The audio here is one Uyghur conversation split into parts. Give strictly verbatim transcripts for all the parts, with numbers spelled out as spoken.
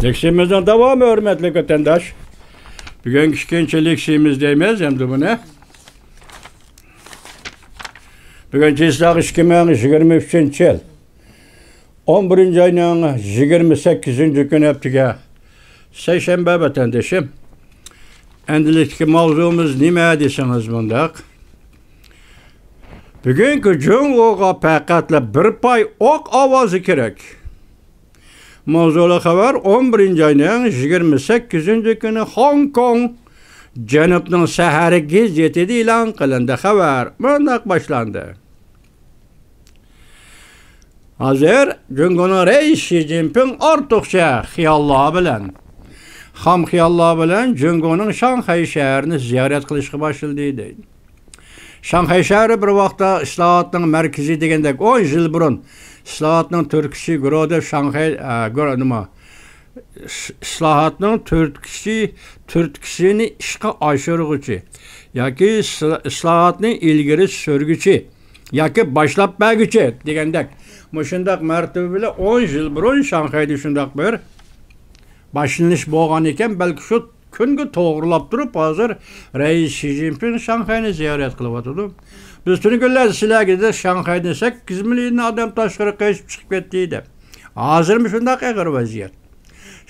لېكسىيىمىزنىڭ داۋامى، ھۆرمەتلىك ۋەتەنداش. بۈگۈنكى ئىككىنچى لېكسىيىمىز دەيمىز ئەمدى بۇنى. بۈگۈن چىسلاق ئىككى مىڭ يىگىرمە ئۈچىنچى يىل، ئون بىرىنچى ئاينىڭ يىگىرمە سەككىزىنچى كۈنى، ھەپتىگە سەيشەنبە، ۋەتەندىشىم. ئەمدىلىكتىكى ماۋزۇمىز نېمە دېسىڭىز مۇنداق. بۈگۈنكى جۇڭگوغا پەقەتلا بىر پاي ئوق ئاۋازى كېرەك. ماۋزۇلۇق خەۋەر ئون بىرىنچى ئاينىڭ يىگىرمە سەككىزىنچى كۈنى خوڭكوڭ جەنۇبنىڭ سەھەر گېزىتىدە ئېلان قىلىندى. خەۋەر مۇنداق باشلاندى. ھازىر جۇڭگونىڭ رەئىسى شى جىنپىڭ ئارتۇقچە خىياللار بىلەن، خام خىياللار بىلەن جۇڭگونىڭ شاڭخەي شەھىرىنى زىيارەت قىلىشقا باشلىدى، دەيدۇ. شاڭخەي شەھىرى بىر ۋاقىتتا ئىسلاھاتنىڭ مەركىزى دېگەندەك، ئون يىل بۇرۇن ئىسلاھاتنىڭ تۈرتكىسى گۇرۇ دەپ شاڭخەي، ئە، گۇرۇ نېمە، ئىس-، ئىسلاھاتنىڭ تۈرتكىسى، تۈرتكىسىنى ئىشقا ئاشۇرغۇچى ياكى ئىسلا-، ئىسلاھاتنى ئىلگىرى سۈرگۈچى ياكى باشلاپ بەرگۈچى دېگەندەك، مۇشۇنداق مەرتىۋە بىلەن ئون يىل بۇرۇن شاڭخەيدە شۇنداق بىر باشلىنىش بولغان ئىكەن، بەلكى شۇ كۈنگە توغرىلاپ تۇرۇپ، ھازىر رەئىس شى جىنپىڭ شاڭخەينى زىيارەت قىلىۋاتىدۇ. بىز تۈنۈگۈنلەردە سىلەرگە دېدۇق، شاڭخەيدىن سەككىز مىليون ئادەم تاشقىرىغا قېچىپ چىقىپ كەتتى دەپ. ھازىرمۇ شۇنداق ئېغىر ۋەزىيەت.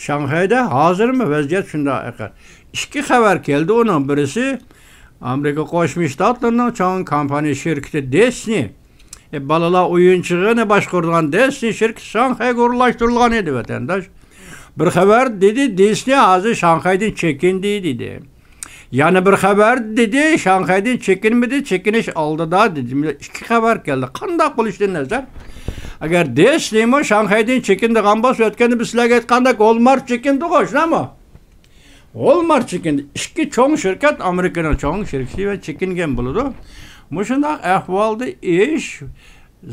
شاڭخەيدە ھازىرمۇ ۋەزىيەت شۇنداق ئېغىر. ئىككى خەۋەر كەلدى، ئۇنىڭ بىرسى ئامېرىكا قوشما شتاتلىرىنىڭ چوڭ كومپانىيە شىركىتى دىسنى، ئە، بالىلار ئويۇنچۇقىنى باشقۇرىدىغان دىسنى شىركىتى شاڭخەيگە ئورۇنلاشتۇرۇلغان ئىدى، ۋەتەنداش. بىر خەۋەر دېدى، دىسنى ھازىر شاڭخەيدىن چېكىندى دېدى. يەنە بىر خەۋەر دېدى، شاڭخەيدىن چېكىنمىدى، چېكىنىش ئالدىدا دېدى. مانا ئىككى خەۋەر كەلدى. قانداق بولۇشىدىن نەزەر، ئەگەر دىسنىمۇ شاڭخەيدىن چېكىندىغان بولسا، ئۆتكەندە بىز سىلەرگە ئېيتقاندەك، ۋولمارت چېكىندىغۇ، شۇنداقمۇ؟ ۋولمارت چېكىندى. ئىككى چوڭ شىركەت، ئامېرىكىنىڭ چوڭ شىركىتى ۋە چېكىنگەن بولىدۇ. مۇشۇنداق ئەھۋالدا ئىش،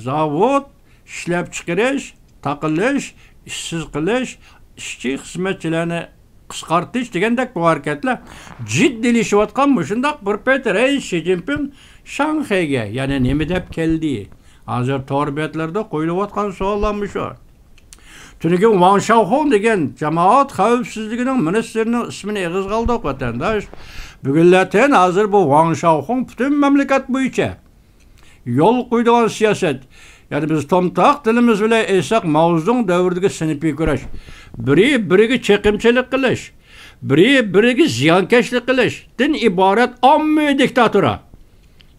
زاۋۇت، ئىشلەپچىقىرىش، تاقىلىش، ئىشسىز قىلىش، ئىشچى، خىزمەتچىلەرنى قىسقارتىش دېگەندەك بۇ ھەرىكەتلەر جىددىيلىشىۋاتقان مۇشۇنداق بىر پەيت رەئىس شى جىنپىڭ شاڭخەيگە يەنە نېمە دەپ كەلدى؟ ھازىر تور بەتلىرىدە قويۇلۇۋاتقان سوئاللار مۇشۇ. تۈنۈگۈن ۋاڭ شاۋخۇڭ دېگەن جامائەت خەۋپسىزلىكىنىڭ مىنىستىرىنىڭ ئىسمىنى ئېغىزغا ئالدۇق، ۋەتەنداش. بۈگۈنلەتىن ھازىر بۇ ۋاڭ شاۋخۇڭ پۈتۈن مەملىكەت بويىچە يول قويىدىغان سىياسەت، يەنى بىز تومتاق تىلىمىز بىلەن ئېيتساق، ماۋزېدۇڭ دەۋرىدىكى سىنىپىي كۈرەش، بىرى بىرىگە چېقىمچىلىق قىلىش، بىرى بىرىگە زىيانكەشلىك قىلىشتىن ئىبارەت ئاممىۋى دىكتاتۇرا.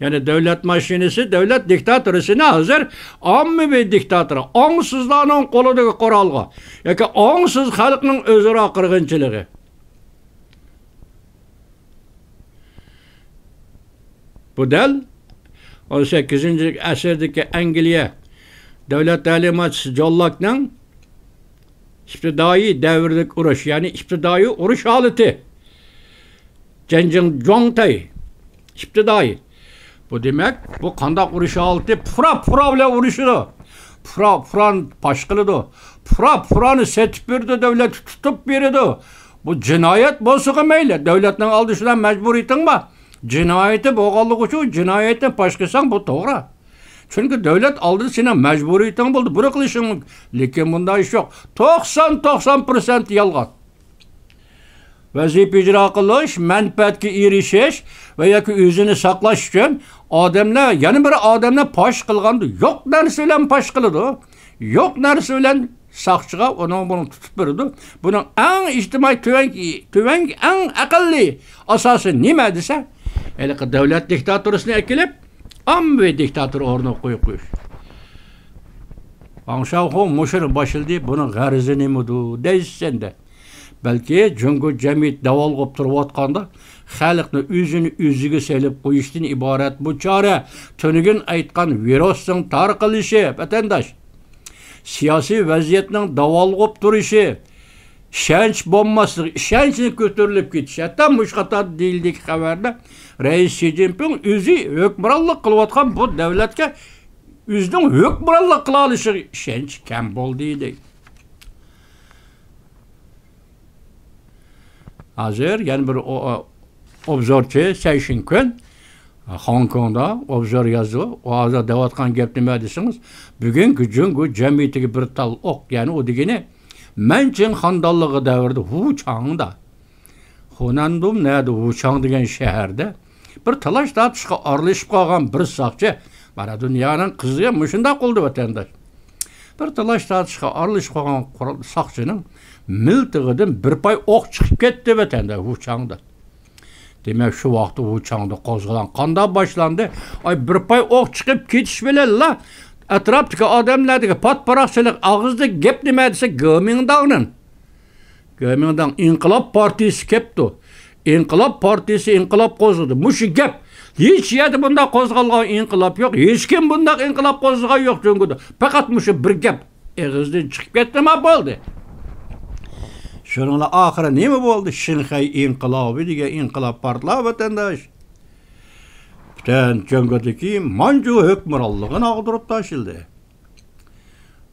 يەنى دۆلەت ماشىنىسى، دۆلەت دىكتاتۇرىسىنى ھازىر ئاممىۋى دىكتاتۇرا، ئاڭسىزلارنىڭ قولىدىكى قورالغا ياكى ئاڭسىز خەلقنىڭ ئۆزئارا قىرغىنچىلىقى. بۇ دەل ئون سەككىزىنچى ئەسىردىكى ئەنگلىيە دۆلەت تەلىماتچىسى جون لاكنىڭ ئىپتىدائىي دەۋردىكى ئۇرۇش، يەنى ئىپتىدائىي ئۇرۇش ھالىتى. جەنجىڭ جۇاڭتەي ئىپتىدائىي. بۇ دېمەك، بۇ قانداق ئۇرۇش ھالىتى؟ پۇرا پۇرا بىلەن ئۇرۇشىدۇ. پۇرا پۇرانى پاش قىلىدۇ. پۇرا پۇرانى سېتىپ بېرىدۇ، دۆلەتكە تۇتۇپ بېرىدۇ. بۇ جىنايەت بولسىغۇ مەيلى، دۆلەتنىڭ ئالدىدا شۇنداق مەجبۇرىيىتىڭ بار. جىنايىتى بولغانلىقى ئۈچۈن جىنايەتنى پاش قىلساڭ، بۇ توغرا. چۈنكى دۆلەت ئالدىدا سېنىڭ مەجبۇرىيىتىڭ بولدى، بۇنى قىلىشىڭ مۇمكىن. لېكىن بۇنداق ئىش يوق. توقسان، توقسان پىرسەنت يالغان. ۋەزىپە ئىجرا قىلىش، مەنپەئەتكە ئېرىشىش ۋە ياكى ئۆزىنى ساقلاش ئۈچۈن ئادەملەر يەنە بىر ئادەمنى پاش قىلغاندا، يوق نەرسە بىلەن پاش قىلىدۇ، يوق نەرسە بىلەن ساقچىغا ئۇنىڭ بۇنى تۇتۇپ بېرىدۇ. بۇنىڭ ئەڭ ئىجتىمائىي تۆۋەنكى، تۆۋەنكى ئەڭ ئەقەللىي ئاساسى نېمە دېسە، ھېلىقى دۆلەت دىكتاتۇرىسىنى ئەكېلىپ، ئاممىۋى دىكتاتۇر ئورنىغا قويۇپ قويۇش. ۋاڭ شاۋخۇ مۇشۇنى باشلىدى، بۇنىڭ غەرىزى نېمىدۇ دەيسىز سەندە. بەلكى جۇڭگو جەمئىيىتى داۋالغۇپ تۇرۇۋاتقاندا، خەلقنى ئۆزىنى ئۆزىگە سېلىپ قويۇشتىن ئىبارەت بۇ چارە. تۈنۈگۈن ئېيتقان ۋىرۇسنىڭ تارقىلىشى، ۋەتەنداش. سىياسىي ۋەزىيەتنىڭ داۋالغۇپ تۇرۇشى، ئىشەنچ بولماسلىقى، ئىشەنچنى كۆتۈرۈلۈپ كېتىشى، ھەتتا مۇشۇ قاتاردا دېيىلدىكى خەۋەردە رەئىس شى جىنپىڭ ئۆزى ھۆكۈمرانلىق قىلىۋاتقان بۇ دۆلەتكە ئۆزىنىڭ ھۆكۈمرانلىق قىلالىشىغا ئىشەنچ كەم بولدى، دەيدۇ. ھازىر يەنە بىر ئو-، ئو-، ئوبزورچى سەي شىنكۈن خوڭكوڭدا ئوبزور يازدى. ئۇ ھازىر دەۋاتقان گەپ نېمە دېسىڭىز، بۈگۈنكى جۇڭگو جەمئىيىتىگە بىر تال ئوق، يەنى ئۇ دېگىنى مەنچىڭ خاندانلىقى دەۋرىدە ۋۇچاڭدا، خۇنەندۇم نەدە، ۋۇچاڭ دېگەن شەھەردە بىر تالاش تارتىشقا ئارىلىشىپ قالغان بىر ساقچى، مانا دۇنيانىڭ قىزىغا مۇشۇنداق قىلدى ۋەتەنداش. بىر تالاش تارتىشقا ئارىلىشىپ قالغان قورال-، ساقچىنىڭ مىلتىقىدىن بىر پاي ئوق چىقىپ كەتتى ۋەتەنداش ۋۇچاڭدا. دېمەك، شۇ ۋاقىتتا ۋۇچاڭدا قوزغىلاڭ قانداق باشلاندى؟ ئاي، بىر پاي ئوق چىقىپ كېتىش بىلەنلا ئەتراپتىكى ئادەملەردىكى پات-پاراقچىلىق، ئاغزىدىكى گەپ نېمە دېسە، گېمىڭداڭنىڭ، گېمىڭداڭ ئىنقىلاب پارتىيىسى كەپتۇ. ئىنقىلاب پارتىيىسى ئىنقىلاب قوزغىدى. مۇشۇ گەپ. ھېچ يەردە بۇنداق قوزغالغان ئىنقىلاب يوق. ھېچكىم بۇنداق ئىنقىلاب قوزغىغان يوق جۇڭگودا. پەقەت مۇشۇ بىر گەپ ئېغىزدىن چىقىپ كەتتىما بولدى. شۇنىڭلا ئاخىرى نېمە بولدى؟ شىنخەي ئىنقىلابى دېگەن ئىنقىلاب پارتلاپ ۋەتەنداش. پۈتۈن جۇڭگودىكى مانجۇ ھۆكۈمرانلىقىنى ئاغدۇرۇپ تاشلىدى.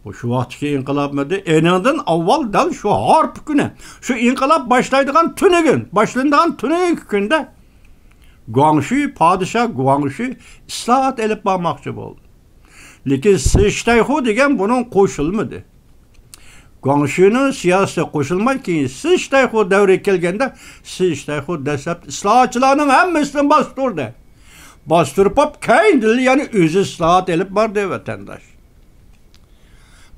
بۇ شۇ ۋاقىتتىكى ئىنقىلابمىدى؟ ئېنىڭدىن ئاۋۋال دەل شۇ ھارپا كۈنى، شۇ ئىنقىلاب باشلايدىغان تۈنۈگۈن، باشلىنىدىغان تۈنۈگۈنكى كۈندە گۇاڭشۈي پادىشاھ گۇاڭشۈي ئىسلاھات ئېلىپ بارماقچى بولدى. لېكىن سى شىتەيخۇ دېگەن بۇنىڭ قوشۇلمىدى. گۇاڭشۈينىڭ سىياسىتىگە قوشۇلماي، كېيىن سى شىتەيخۇ دەۋرىگە كەلگەندە، سى شىتەيخۇ دەسلەپتە ئىسلاھاتچىلارنىڭ ھەممىسىنى باستۇردى. باستۇرۇپ بولۇپ، كەينىدىن يەنە ئۆزى ئىسلاھات ئېلىپ باردى، ۋەتەنداش.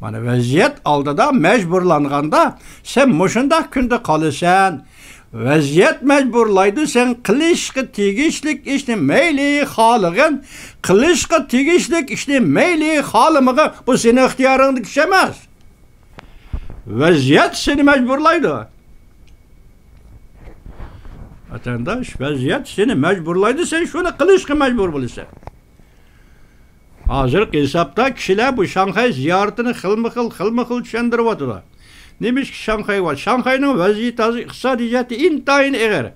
مانا، ۋەزىيەت ئالدىدا مەجبۇرلانغاندا، سەن مۇشۇنداق كۈندە قالىسەن. ۋەزىيەت مەجبۇرلايدۇ، سەن قىلىشقا تېگىشلىك ئىشنى مەيلى خالىغىن، قىلىشقا تېگىشلىك ئىشنى مەيلى خالىمىغىن، بۇ سېنىڭ ئىختىيارىڭدىكى ئىش ئەمەس. ۋەزىيەت سېنى مەجبۇرلايدۇ. ۋەتەنداش، ۋەزىيەت سېنى مەجبۇرلايدۇ، سەن شۇنى قىلىشقا مەجبۇر بولىسەن. ھازىرقى ھېسابتا كىشىلەر بۇ شاڭخەي زىيارىتىنى خىلمۇ خىل، خىلمۇ خىل چۈشەندۈرۈۋاتىدۇ. نېمىشقا شاڭخەي بار؟ شاڭخەينىڭ ۋەزىيىتى ھازىر ئىقتىسادىي جەھەتتىن ئىنتايىن ئېغىر.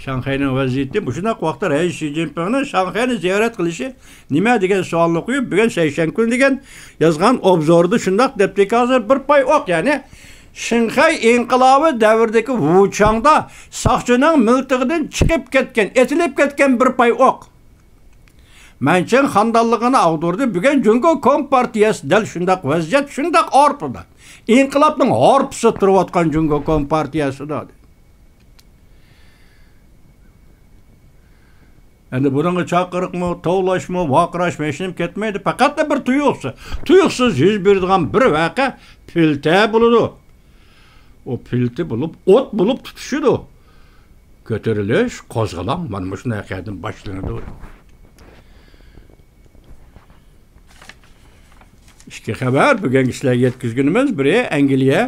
شاڭخەينىڭ ۋەزىيىتى مۇشۇنداق ۋاقىتتا رەئىس شى جىنپىڭنىڭ شاڭخەينى زىيارەت قىلىشى نېمە دېگەن سوئالنى قويۇپ، بۈگۈن سەيشەنبە كۈنى دېگەن يازغان ئوبزورىدا شۇنداق دەپتىكى، ھازىر بىر پاي ئوق، يەنى شىنخەي ئىنقىلابى دەۋرىدىكى ۋۇچاڭدا ساقچىنىڭ مىلتىقىدىن چىقىپ كەتكەن، ئېتىلىپ كەتكەن بىر پاي ئوق مەنچىڭ خاندانلىقىنى ئاغدۇردى. بۈگۈن جۇڭگو كومپارتىيەسى دەل شۇنداق ۋەزىيەت، شۇنداق ھارپىدا. ئىنقىلابنىڭ ھارپىسى تۇرۇۋاتقان جۇڭگو كومپارتىيەسىدە. ئەمدى بۇنىڭغا چاقىرىقمۇ، توۋلاشمۇ، ۋارقىراشمۇ ھېچنېمە كەتمەيدۇ. پەقەتلا بىر تۇيۇقسىز، تۇيۇقسىز يۈز بېرىدىغان بىر ۋەقە پىلتە بولىدۇ. ئۇ پىلتە بولۇپ، ئوت بولۇپ تۇتىشىدۇ. كۆتۈرۈلۈش، قوزغىلاڭ، مانا مۇشۇنداق يەردىن باشلىنىدۇ. ئىككى خەۋەر بۈگۈنكى سىلەرگە يەتكۈزگىنىمىز، بىرى ئەنگلىيە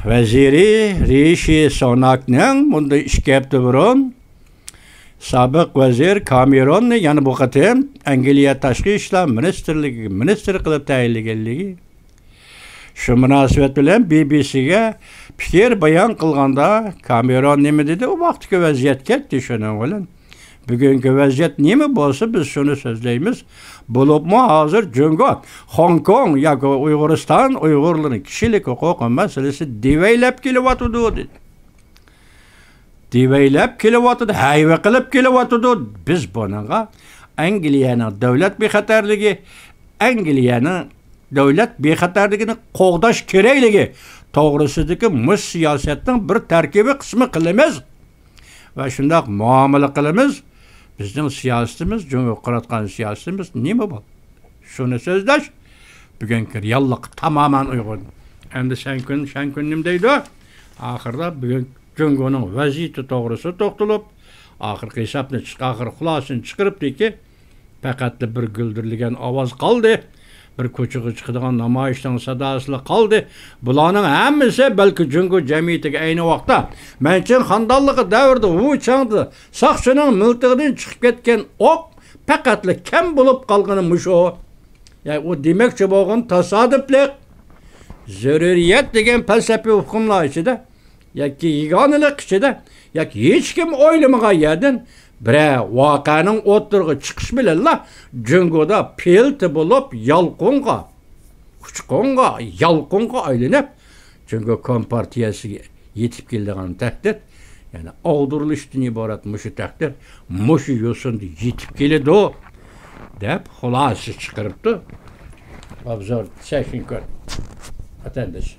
ۋەزىرى رىشى سۇناكنىڭ بۇندىن ئىككى ھەپتە بۇرۇن سابىق ۋەزىر كامېروننى يەنە بۇ قېتىم ئەنگلىيە تاشقى ئىشلار مىنىستىرلىكىگە مىنىستىر قىلىپ تەيىنلىگەنلىكى، شۇ مۇناسىۋەت بىلەن بى بى سىگە پىكىر بايان قىلغاندا، كامېرون نېمە دېدى؟ ئۇ ۋاقىتتىكى ۋەزىيەت كەتتى شۇنىڭ بىلەن. بۈگۈنكى ۋەزىيەت نېمە بولسا، بىز شۇنى سۆزلەيمىز. بولۇپمۇ ھازىر جۇڭگو، خوڭكوڭ ياكى ئۇيغۇرىستان ئۇيغۇرلىرىنىڭ كىشىلىك ھوقۇقى مەسىلىسى دېۋەيلەپ كېلىۋاتىدۇ، دېدى. دېۋەيلەپ كېلىۋاتىدۇ، ھەيۋە قىلىپ كېلىۋاتىدۇ. بىز بۇنىڭغا ئەنگلىيەنىڭ دۆلەت بىخەتەرلىكى، ئەنگلىيەنىڭ دۆلەت بىخەتەرلىكىنى قوغداش كېرەكلىكى توغرىسىدىكى مۇشۇ سىياسەتنىڭ بىر تەركىبىي قىسمى قىلىمىز ۋە شۇنداق مۇئامىلە قىلىمىز. بىزنىڭ سىياسىتىمىز، جۇڭگو قۇرۇتقان سىياسىتىمىز نېمە بولدى؟ شۇنى سۆزلەش بۈگۈنكى رېئاللىققا تامامەن ئۇيغۇن. ئەمدى شەنكۈن، شەنكۈن نېمە دەيدۇ؟ ئاخىرىدا بۈگۈن جۇڭگونىڭ ۋەزىيىتى توغرىسىدا توختىلىپ، ئاخىرقى ھېسابنى چىق-، ئاخىر خۇلاسىنى چىقىرىپتىكى، پەقەتلا بىر گۈلدۈرلىگەن ئاۋاز قالدى، بىر كوچىغا چىقىدىغان نامايىشنىڭ ساداسىلا قالدى. بۇلارنىڭ ھەممىسى بەلكى جۇڭگو جەمئىيىتىگە ئەينى ۋاقىتتا مەنچىڭ خاندانلىقى دەۋرىدە ۋۇچاڭدا ساقچىنىڭ مىلتىقىدىن چىقىپ كەتكەن ئوق پەقەتلا كەم بولۇپ قالغىنى مۇشۇ. يەنى ئۇ دېمەكچى بولغىنى تاسادىپلىق، زۆرۈرىيەت دېگەن پەلسەپىۋى ئۇقۇملار ئىچىدە ياكى يېگانىلىق ئىچىدە ياكى ھېچكىم ئويلىمىغان يەردىن بىرەر ۋەقەنىڭ ئوتتۇرىغا چىقىشى بىلەنلا جۇڭگودا پىلتە بولۇپ يالقۇنغا، ئۇچقۇنغا، يالقۇنغا ئايلىنىپ، جۇڭگو كومپارتىيەسىگە يېتىپ كېلىدىغان تەھدىت، يەنى ئاغدۇرۇلۇشتىن ئىبارەت مۇشۇ تەھدىت مۇشۇ يوسۇندا يېتىپ كېلىدۇ، دەپ خۇلاسە چىقىرىپتۇ. Обзор, чайшинкот. Атандыш.